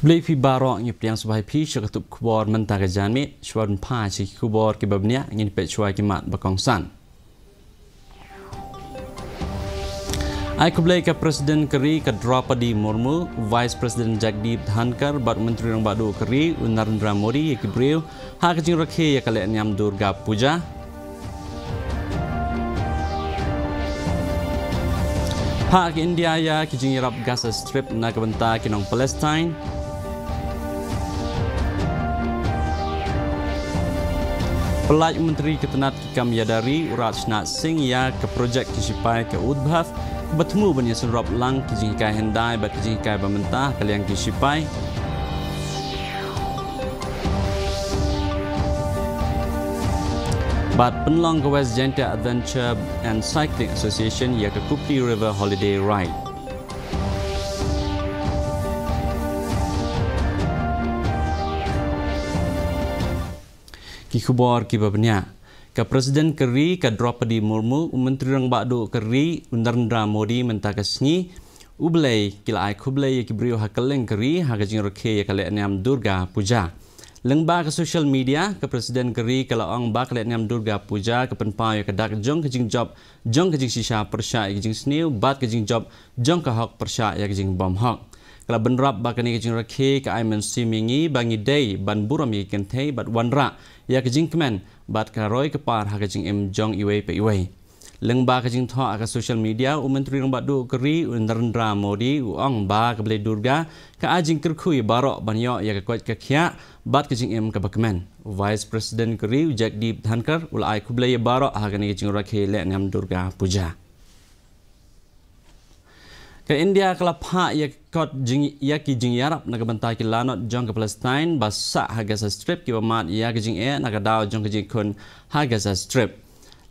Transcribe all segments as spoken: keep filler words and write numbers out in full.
Khublei phi baroh, ngi pdiang sngewbha ïa phi sha ka tup khubor mynta ka janmiet. Shuwa ban phai sha ki khubor kiba bniah, ngin peit shuwa ki mat ba kongsan. Ai khublei ka President ka ri ka Draupadi Murmu, Vice President Jagdeep Dhankhar bad Myntri Rangbah Duh ka ri u Narendra Modi ïa ki briew ha ka jingrakhe ïa ka lehniam Durga Puja. Phah ka India ïa ki jingïarap Gaza Strip na ka bynta ki nong Palestine. Pyllait u Myntri ka tnat ki kam ïada ri u Rajnath Singh ïa ka projek ki shipai ka Udbhav, ba thmu ban ïasynrop lang ki jinghikai hyndai bad ki jinghikai ba mynta ha ka liang ki shipai. Bad pynlong ka West Jaintia Adventure and Cycling Association ïa ka Kupli River Holiday Ride. Ki khubor kiba bniah. Ka President ka ri ka Draupadi Murmu, u Myntri Rangbah Duh ka ri u Narendra Modi mynta ka sngi U Blei, ki la ai khublei ïa ki briew ha kylleng ka ri ha ka jingrakhe ïa ka lehniam Durga Puja. Lyngba ka social media, ka President ka ri ka la ong ba ka lehniam Durga Puja ka pynpaw ïa ka dak jong ka jingjop jong ka jingshisha pyrshah ïa ka jingsniew bad ka jingjop jong ka hok pyrshah ïa ka jingbymhok. Ka la bynrap ba kane ka jingrakhe ka ai mynsiem ïa ngi ba ngi dei ban burom ïa ki kynthei bad wanrah ïa ka jingkmen bad ka roi ka par ha ka jingim jong iwei pa iwei. Lyngba ka jingthoh ha ka social media, u Myntri Rangbah Duh ka ri u Narendra Modi u ong ba ka Blei Durga ka ai jingkyrkhu ïa baroh ban ïoh ïa ka koit ka khiah bad ka jingim kaba kmen. U Vice President ka ri u Jagdeep Dhankhar u la ai khublei ïa baroh ha kane ka jingrakhe lehniam Durga Puja. Ka India ka la phah ïa kot jing, ïa ki jingïarap na ka bynta ki lanot jong ka Palestine ba sah ha Gaza Strip kiba mad ïa ka jingeh na ka daw jong ka jingkhun ha Gaza Strip.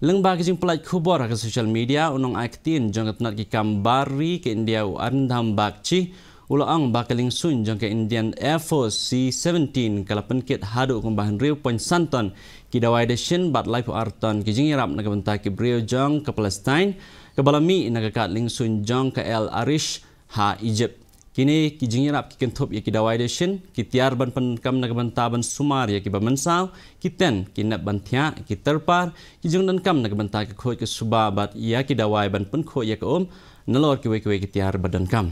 Lyngba ka jingpyllait khubor ha ka social media, u nongai ktien jong ka tnat ki kam bar ri ka India u Arindam Bagchi u la ong ba ka liengsuiñ jong ka Indian Air Force C seventeen ka la pynkit haduh kumba hynriew point san ton ki dawai dashin bad laiphew ar ton ki jingïarap na ka bynta ki briew jong ka Palestine, kaba la mih na ka kad liengsuiñ jong ka El Arish ha Egypt. Kine ki jingïarap ki kynthup ïa ki dawai dashin, ki tiar ban pyndonkam na ka bynta ban sumar ïa kiba mynsaw, ki tent, ki nep ban thiah, ki tyrpar, ki jingdonkam na ka bynta ka khuid ka suba bad ïa ki dawai ban pynkhuid ïa ka um, nalor kiwei kiwei ki tiar ba donkam.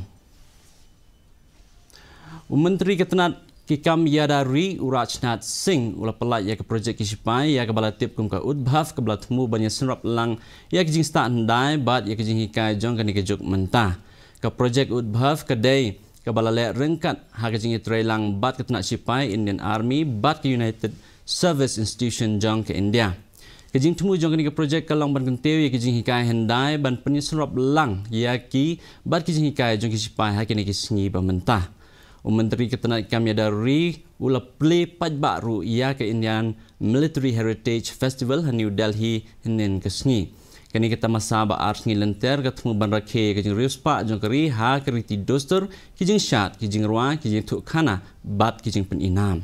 U Myntri ka tnat ki kam ïada ri u Rajnath Singh u la pyllait ïa ka projek ki shipai ïa kaba la tip kum ka Udbhav kaba la thmu ban ïasynrop lang ïa ka jingstad hyndai bad ïa ka jinghikai jong kane ka juk mynta. Ka projek Udbhav ka dei kaba la leh ryngkat ha ka jingïatreilang bad ka tnat shipai Indian Army bad ka United Service Institution jong ka India. Ka jingthmu jong kane ka projek ka long ban kyntiew ïa ka jinghikai hyndai ban pynïasynrop lang ïa ki bad ki jinghikai jong ki shipai ha kine ki sngi ba mynta. U Myntri ka tnat ki kam ïada ri u la plie paidbah ruh ïa ka Indian Military Heritage Festival ha New Delhi hynnin ka sngi. Kane ka tamasa ba ar sngi lynter ka thmu ban rakhe ïa ka jingriewspah jong ka ri ha ka riti dustur, ki jingshad, ki jingrwai, ki jingthuhkhana bad ki jingpyninam.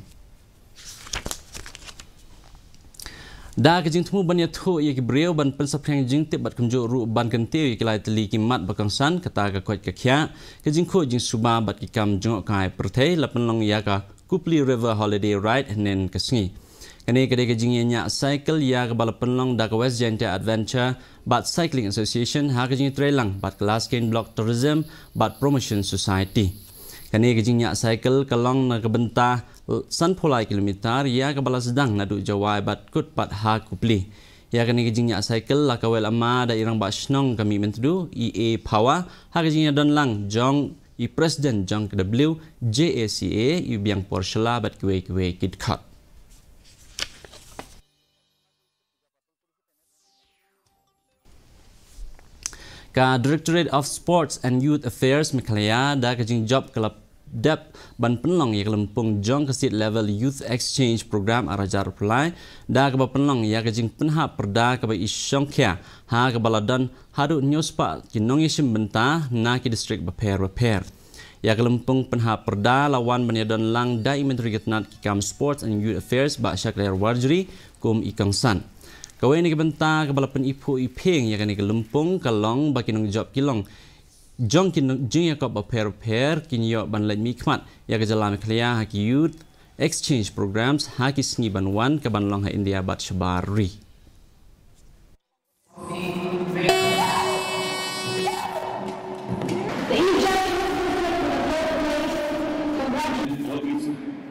Da ka jingthmu ban ïathuh ïa ki briew ban pynsaphriang jingtip bad kumjuh ruh ban kyntiew ïa ki lai tylli ki mat ba kongsan, kata ka koit ka khiah, ka jingkhuid jingsuba bad ki kam jngohkai pyrthei, la pynlong ïa ka Kupli River Holiday Ride hynnin ka sngi. Kane ka dei ka jingïañiah cycle ïa kaba la pynlong da ka West Jaintia Adventure bad Cycling Association ha ka jingïatreilang bad ka Laskein Block Tourism bad Promotion Society. Kane ka jingïañiah cycle ka long na ka bynta sanphew lai kilometer ïa kaba la sdang naduh Jowai bad kut pat ha Kupli. Ïa kane ka jingïañiah cycle la kawei lama da i Rangbah Shnong ka Mihmyntdu, i A Phawa, ha ka jingïadonlang jong i President jong ka W J A C A, i Biangpor Shylla bad kiwei kiwei ki dkhot. Ka Directorate of Sports and Youth Affairs Meghalaya da ka jingjop ka la dep ban pynlong ïa ka lympung jong ka State Level Youth Exchange Program ar hajar arphew lai, da kaba pynlong ïa ka jingpynhap pyrda kaba i shongkhia ha kaba la don haduh hynñiew spah ki nongïashim bynta na ki district bapher bapher. Ïa ka lympung pynhap pyrda la wan ban ïadon lang da i Myntri ka tnat ki kam Sports and Youth Affairs Bah Shakliar Warjri kum i kongsan. Kawei na ki bynta kaba la pyniphuh iphieng ïa kane ka lympung ka long ba ki nongjop ki long jong ki nong-, jingïakop bapher bapher kin ïoh ban leit mihkhmat ïa ka jylla Meghalaya ha ki Youth Exchange Programs ha ki sngi ban wan, ka ban long ha India bad shabar ri. All these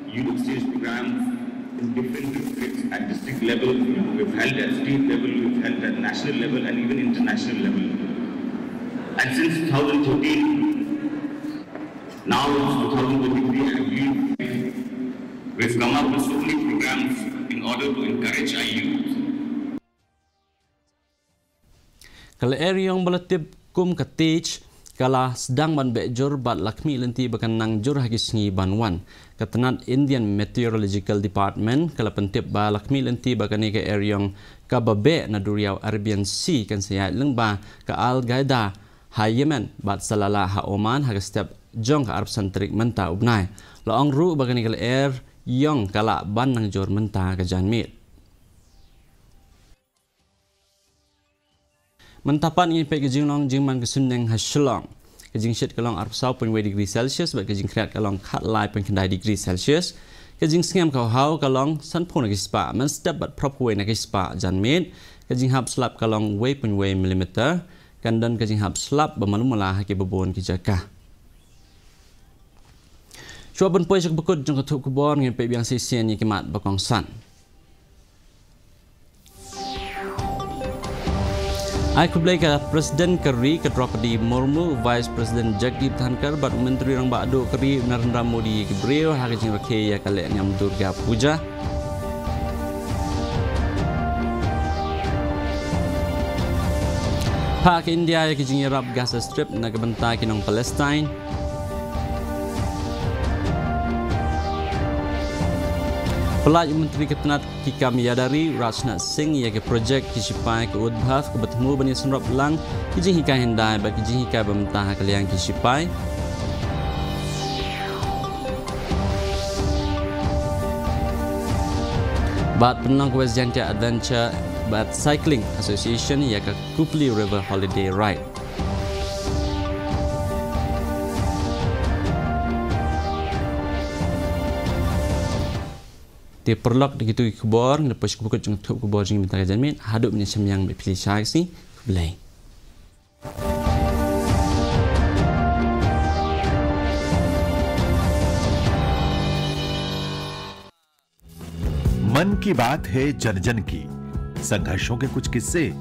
youth exchange programs in different districts at district level, we've held at state level, we've held at national level, and even international level. And since two thousand thirteen, now it's two thousand twenty-three, I believe we've come up with so many programs in order to encourage our youth. Ka lyer ïong ba la tip kum ka Tej ka la sdang ban beh jur bad la khmih lynti ba kan nang jur ha ki sngi ban wan. Ka tnat Indian Meteorological Department ka la pyntip ba la khmih lynti ba kane ka lyer ïong kaba beh na duriaw Arabian Sea kan sa ïaid lyngba ka Al Qaeda ha Yemen bad sa la lah ha Oman ha ka step jong ka arphew san tarik mynta u bnai. La ong ruh ba kane ka lyer ïong ka lah ban nang jur mynta ka janmiet. Mynta pat ngin peit ka jinglong jingman ka suiñbneng ha Shillong. Ka jingshit ka long arphew saw point wei degree Celsius bad ka jingkhriat ka long khatlai point khyndai degree Celsius. Ka jingsngem ka haw ka long sanphew na ki spah mynstep bad phraphew wei na ki spah janmiet. Ka jinghap slap ka long wei point wei millimeter. Kan don ka jinghap slap ba malu mala ha kiba bun ki jaka. Shuwa ban poi sha kaba kut jong ka thup khubor, ngin peit biang shisien ïa ki mat ba kongsan. Ai khublei ka President ka ri ka Draupadi Murmu, Vice President Jagdeep Dhankhar bad u Myntri Rangbah Duh ka ri u Narendra Modi ïa ki briew ha ka jingrakhe ïa ka lehniam Durga Puja. Phah ka India ïa ka jingïarap Gaza Strip na ka bynta ki nong Palestine. Pyllait u Myntri ka tnat ki kam ïada ri Rajnath Singh ïa ka projek ki shipai ka Udbhav kaba thmu ban ïasynrop lang ki jinghikai hyndai bad ki jinghikai ba mynta ha ka liang ki shipai. Bad pynlong ka West Jaintia Adventure bad Cycling Association ïa ka Kupli River Holiday Ride. Te paralok, da kitu ki khubor ngi la poi sha kaba kut jong ka thup khubor jong ngi mynta ka janmiet. Haduh ban ïashem biang bad phi lashai sngi. Khublei. मन की बात है जन जन की, संघर्षों के कुछ किस्से,